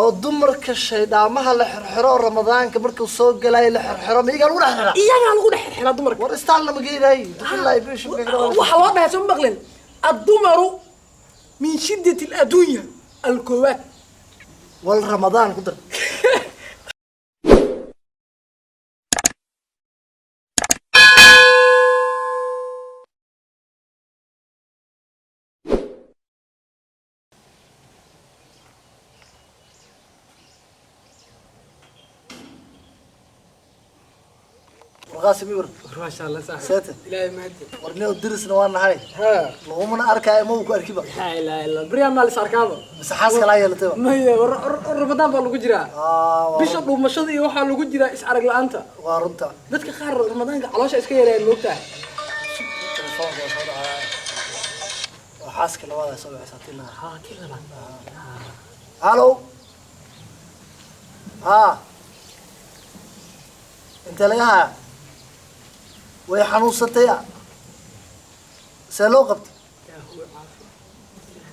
Oo dumarka shaydhaamaha la xirxiro oo Ramadaanka markuu soo galaayo la xirxiro, ma iyagaa lagu dhex xiraa? Iyagaa lagu dhex xirxiraa dumarka. War istaal lama geynayo dukullaahi bishu. Waxaa loo dhahay, soo maqlin, addumaru min shiddati aladunya alkoowaad. Wal Ramadaan ku dar. Warqaasim, iwar. Maasha Allah, saaxib. Seete. Ilaahay mahadi. Warneo dirisna waa nahay. Ha. Lagumana arkaayo, ma uu ku arkiba. Laa ilaaha illa, baryaa maa lis arkaaba. Mise xaaska laa yeelatayba? Maya, Ramadaan baa lagu jiraa. Waa bisha dhuumashada iyo waxaa lagu jiraa is arag la-aanta. Waa runta. Dadka qaar Ramadaanka caloosha iska yareeyaan, moogtahay. Telefoonka waa soo dhacaya, waa xaaska labaad ay soo bixisa, tii labaad. Ha, tii labaad. Halo, ha, intee laga hayaa? Way xanuunsatay, see loo qabtay?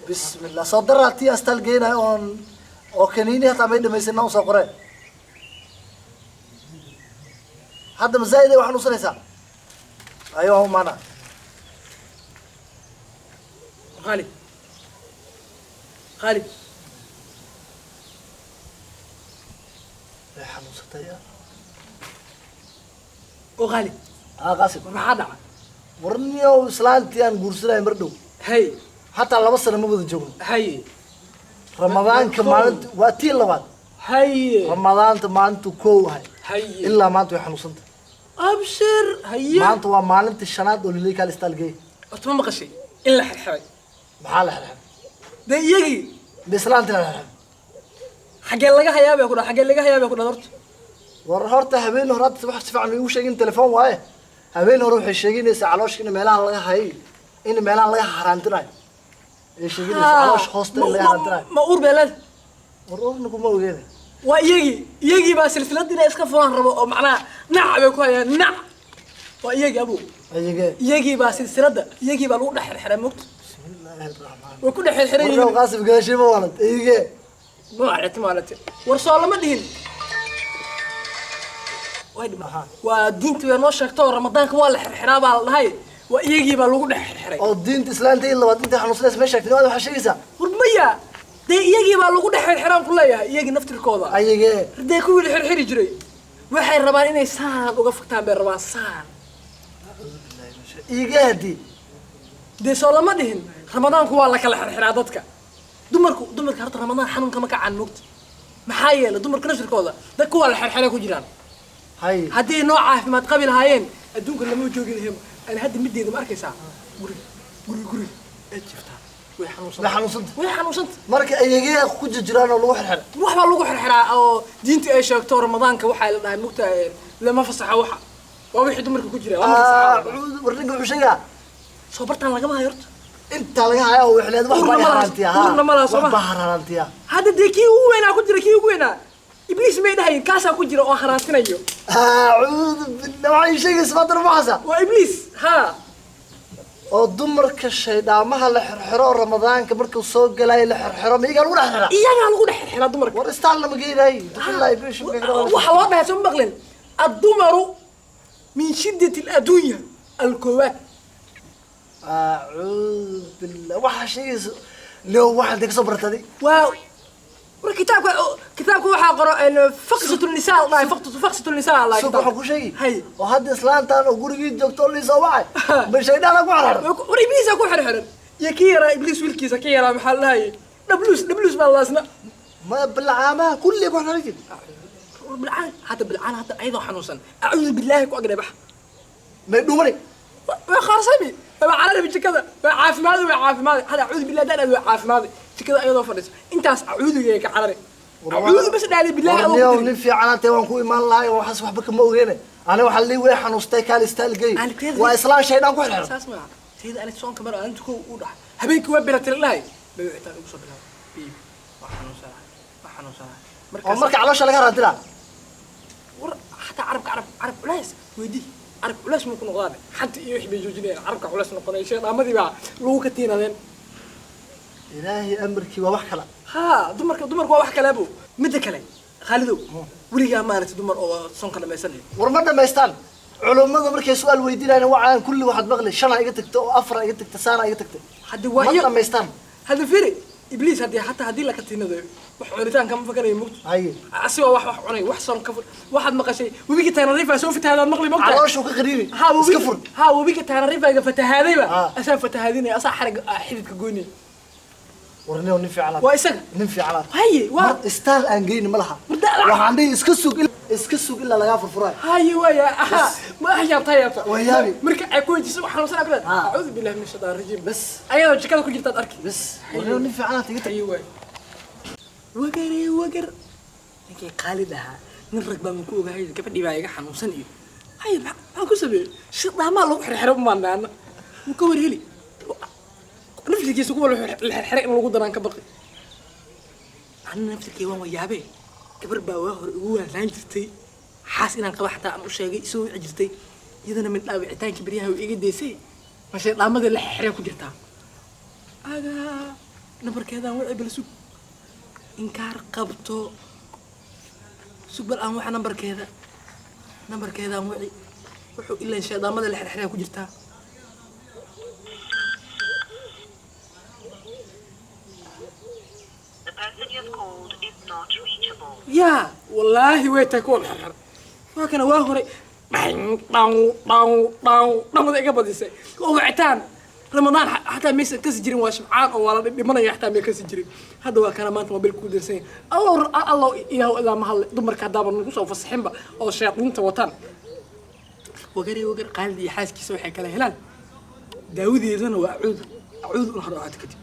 Bismillah, soo daraa tii astaal geynayo oon oo kaniini hataa may dhamaysana usoo qoreen. Hadda mazaa'id ay xanuunsanaysaa, ayo waan umaana. Khaalid, Khaalid. Way xanuunsatay. Oo Khaalid. Haa, Qaasim. War maxaa dhaca? Warniyow, islaantii aan guursanaya mar dhow, hay, hataa 2 sano ma wada joogno. Hay. Ramadaanka maalinta waa tii labaad. Hay. Ramadaanta maalintu koow ahay hay, ilaa maanta way xanuunsantay. Abshir, haye. Maanta waa maalintii shanaad oo lilay kaal istaal geey. Horta ma maqashay in la xirxiray? Maxaa la xirxiray? Dee iyagii. Ma islaantii la xirxiray? Xaggee laga hayaa bay ku dha, xaggee laga hayaa bay ku dha horta? War horta habeen hore hadda wax si fiican igu sheegin, telefoon waaye. Habeen hore waxay sheeginaysaa caloosha in meelaha laga hayay, in meelaha laga haraantinayo ay sheeginaysaa, caloosha hoosta in laga haraantinayo. Ma uur bay leedahay? War uurna kuma ogeena. Waa iyagii, iyagii baa silsilad inay iska furaan rabo oo macnaha nac bay ku hayaan, nac waa iyagii abow. Ayagee? Iyagii baa silsiladda, iyagii baa lagu dhex xirxiray, mogta. Bismillaahi raxmaan. Way ku dhex xirxiran Warnow yihiin. Qaasim, gaashima walad ayagee? Maalati maalati, war soo lama dhihin way dhima. Waa diinta way noo sheegto oo Ramadaanka waa la xirxiraa baa la dhahay, waa iyagii baa lagu dhex xirxiray. Oo diinta islaanta in labaad intay xanuunsanaysa ma sheegtin? Waad waxaa sheegaysaa. War maya, dee iyagii baa lagu dhex xirxiraan ku leeyahay, iyagii naftirkooda. Ayagee? Dee kuwii la xirxiri jiray waxay rabaan inay saan uga fogtaan bay rabaan, saan. Iigee haddii? Dee soo lama dhihin Ramadaanku waa la kala xirxiraa dadka, dumarku, dumarka horta Ramadaan xanuunka ma kacaan, mogta. Maxaa yeelay dumarka naftirkooda dadku waa la xirxiray ku jiraan. Hay. Haddii noo caafimaad qabi lahaayeen adduunka lama joogi lahayn. Ani hadda mideeda ma arkaysaa, guri guri guri ee jirtaa, way xanuunsanta. Way xanuunsanta. Way xanuunsanta. Marka ayagee ku jirjiraan oo lagu xirxiray? Wax baa lagu xirxiraa oo diinta ay sheegto Ramadaanka waxaa la dhahay, mugta, lama fasaxa waxa waa wixii dumarka ku jira lama fasaxa. War ninka wuxuu sheegaa. Soo bartaan lagama hayo horta. Intaa laga hayaa oo wixleed wax Uurna baa ma laha- haraantiya. uurna ma laha, soo wax ma? baa haraantiya. Hadda dee kii ugu weynaa ku jira, kii ugu weynaa ibliis may dhahayin, kaasaa ku jira oo haraantinayo. Acuudu billah, waxay sheegaysa maanta maxasa. Waa ibliis, ha. Oo dumarka shaydhaamaha la xirxiro oo Ramadaanka markuu soo galaayo la xirxiro, ma iyagaa lagu dhex xiraa? Iyagaa lagu dhex xirxiraa dumarka. War istaal lama geynayo dukullaahi bishu. Waxaa loo dhahay, soo maqlin, addumaru min shiddati aladunya alkoowaad. Acuudu billah, waxaa sheegaysa leo waxaad kasoo baratay. Waa war kitaabka, kitaabka waxaa qoro faqsatu nisaa la dhahay, faqsatu nisaa la dhahay. Suuq waxaan ku sheegi. Hay. Oo hadda islaantan oo gurigii joogto oo liisoo wacay, ma shaydhaana ku xirxiran? War ibliisa ku xirxiran iyo kii yaraa, ibliis wiilkiisa kii yaraa, maxaa la dhahayay, dhabluus, dhabluus baa laasna. Ma bilcaamaha kulli ku xirxiran jir? War bilcaan hadda, bilcaan hadda ayadoo xanuunsan acuudu billaahi ku agdhe bax. May dhuumani? Way khaarsami, way carari jikada, way caafimaadi, way caafimaadi hadda, acuudu billahi daan way caafimaadi jikada ayadoo fadhiso, intaas acuudigay ka carari, acuudu bas dhaali billahi adoo Warniyow ku tiri. Nin fiican atee waan ku imaan lahay, waxaas waxba kama ogeene. Ani waxaa lii way xanuustay, kaal istaal gey. Ani waa islaan shaydaan ku xirxiran. Saas maaha teeda, ani soonka mar arinta kow u dhax habeenkii waa bila tiri lahay bay wicitaan ugu soo bilaabay, biib waa xanuunsanahay, waa xanuunsanahay. Oo marka caloosha laga haraantinaa. War xataa carabka, carab carab culays weydii, carab culays muu ku noqdaane, xanta iyo wixii bay joojinayaan, carabka culays noqonay, sheedaamadii baa lagu ka tiinadeen. Ilaahay amarkii, waa wax kale. Haa, dumarku waa wax kale bo. Midda kale, Khaalidow, weligaa maaragtay dumar oo soonka dhamaysanaya? War ma dhamaystaan. Culummada markay su-aal weydiinayaan wacaan kulli, waxaad maqli shanaa iga tagta oo afara iga tagta, saanaa iga tagta. Haddi waa Ma iyo dhamaystaan. Hadda firi, Ibliis haddii xataa haddii la katiinadayo, wax cunitaan kama fakanayo, mugta. Haye. Asigoo wax cunay, wax soon ka fur. Waxaad maqashay webiga Taanariifa soo fatahaadaad maqli, mogtahay? Calooshuu ka qariiri. Ha. Iska Webiga fur. Ha, webiga Taanariifaga fatahaadayba. Ha. Asaa fatahaadinaya, asaa xarig xididka goynaya. War nin, nin fiican aad. Waa isaga. Nin fiican aad. Haye, waa Mar istaal aan geyni ma laha. Murda- Waxaan dhihi iska sug iska sug ilaa lagaa furfuraayo. Haye, waaya, aha, ma yaabta, yaabta. Waa yaabi. Marka ay ku weydiiso wax xanuunsan ku Ha. "Acuudu billahi min shaytaan rajiim." Bas. Ayadoo jikada ku jirtaad arki. Bas, war nin, nin fiican aad iga tag. Haye, waay, wagare wagar, ninkii Qaalid ahaa nin rag baa ku ogahay, gabadhii baa iga xanuunsan iyo haye, maxaan ku sameeyey? Shidaamaa lagu xirxiro umaanaana wuu ka warheli naftirkiisa, kuwa la xirxiray in lagu daraan ka baqi. Anna naftirkii waan wayaabee, gabar baa waa hore igu waalaan jirtay, xaas inaan qaba xataa aan u sheegay, isoo wici jirtay, iyadana mid dhaawicitaankii beryaha way iga daysay. Ma shaydaamadii la xirxiray ku jirtaa? Agaa, nambarkeedaan wici, bal sug, inkaar qabto, sug bal aan waxa nambarkeedaan wici. Wuxuu ilaan shaydaamadii la xirxiray ku jirtaa. The person you have called is not reachable. Yaa, wallaahi way tahay kuwa la xirxiray. Waa kana, waa horay dhan dhan dhan dhan dhanwada iga badisay oo wicitaan Ramadaan xataa maysan kasi jirin, waa shibcaan oo waa la dhimanaya, xataa may kasi jirin. Hadda waa kana maanta mobilka ku dirsan yahay. Allow, allow, ilaahu ilaa ma hadle. Dumarka haddaaba nagu soo fasaxinba oo shayaadiinta wataan. Wagare wagar, Qaalid iyo xaaskiisa waxay kala helaan, daawadeedana waa acuudu acuudu un hore aad kadib.